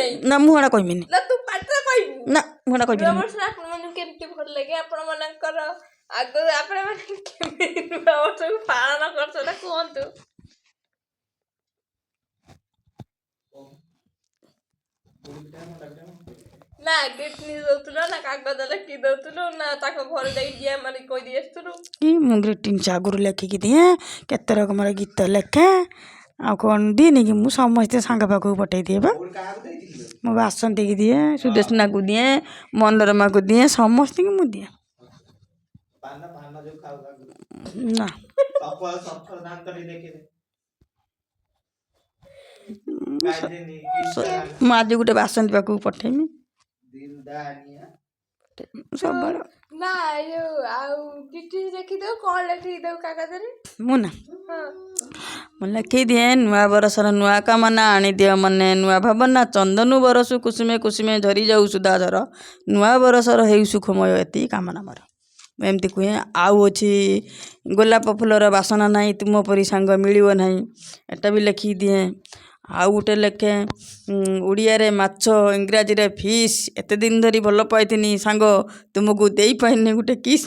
ନାହିଁ। ନା, ମୁଁ ହେଟା କହିବିନି। ନା, ତୁ ପାଟିରେ କହିବୁ। ନା, ମୁଁ ହେଟା ନୂଆ କହିବିନି। ବର୍ଷରେ ଆପଣମାନଙ୍କୁ କେମିତି ଭଲ ଲାଗେ? ଆପଣମାନଙ୍କର ଆଗରୁ ଆପଣମାନେ କେମିତି ନୂଆ ବର୍ଷକୁ ପାଳନ କରୁଛନ୍ତି, କୁହନ୍ତୁ। ନା ଗିଫ୍ଟ ଦଉଥିଲୁ, ନା କାଗଜ ଲେଖିକି ଦଉଥିଲୁ, ନା ତାଙ୍କ ଘରେ ଯାଇକି ଜିଆ ମାରିକି କହିଦେଇ ଆସୁଥିଲୁ? କି ମୁଁ ଗ୍ରିଟିଂସ୍ ଆଗରୁ ଲେଖିକି ଦିଏ, କେତେ ରକମର ଗୀତ ଲେଖେ, ଆଉ କ'ଣ ଦିଏନି କି? ମୁଁ ସମସ୍ତେ ସାଙ୍ଗ ପାଖକୁ ପଠେଇ ଦିଏ ବା। ମୁଁ ବାସନ୍ତୀକି ଦିଏ, ସୁଦେଶ୍ନାକୁ ଦିଏ, ମନୋରମାକୁ ଦିଏ, ସମସ୍ତଙ୍କୁ ମୁଁ ଦିଏ। ନା, ମୁଁ ଆଜି ଗୋଟେ ବାସନ୍ତୀ ପାଖକୁ ପଠେଇମି ସବୁବେଳେ। ନା, ଯୋଉ ଆଉ ଗିଫ୍ଟ ଲେଖିଦଉ, କ'ଣ ଲେଖିକି ଦଉ କାଗଜରେ? ମୁଁ ନା? ହଁ। ମୁଁ ଲେଖିଦିଏ, ନୂଆ ବରଷର ନୂଆ କାମନା ଆଣିଦିଅ ମନେ ନୂଆ ଭାବନା, ଚନ୍ଦନୁ ବରସୁ କୁସୁମେ କୁସୁମେ ଝରିଯାଉ ସୁଧାଝର, ନୂଆ ବରଷର ହେଉ ସୁଖମୟ, ଏତିକି କାମନା ମୋର। ମୁଁ ଏମିତି କୁହେ। ଆଉ ଅଛି, ଗୋଲାପ ଫୁଲର ବାସନା ନାହିଁ, ତୁମ ପରି ସାଙ୍ଗ ମିଳିବ ନାହିଁ, ଏଟା ବି ଲେଖିକି ଦିଏ। ଆଉ ଗୋଟେ ଲେଖେ, ଓଡ଼ିଆରେ ମାଛ, ଇଂରାଜୀରେ ଫିସ୍, ଏତେ ଦିନ ଧରି ଭଲ ପାଇଥିନି ସାଙ୍ଗ, ତୁମକୁ ଦେଇପାରିନି ଗୋଟେ କିସ୍।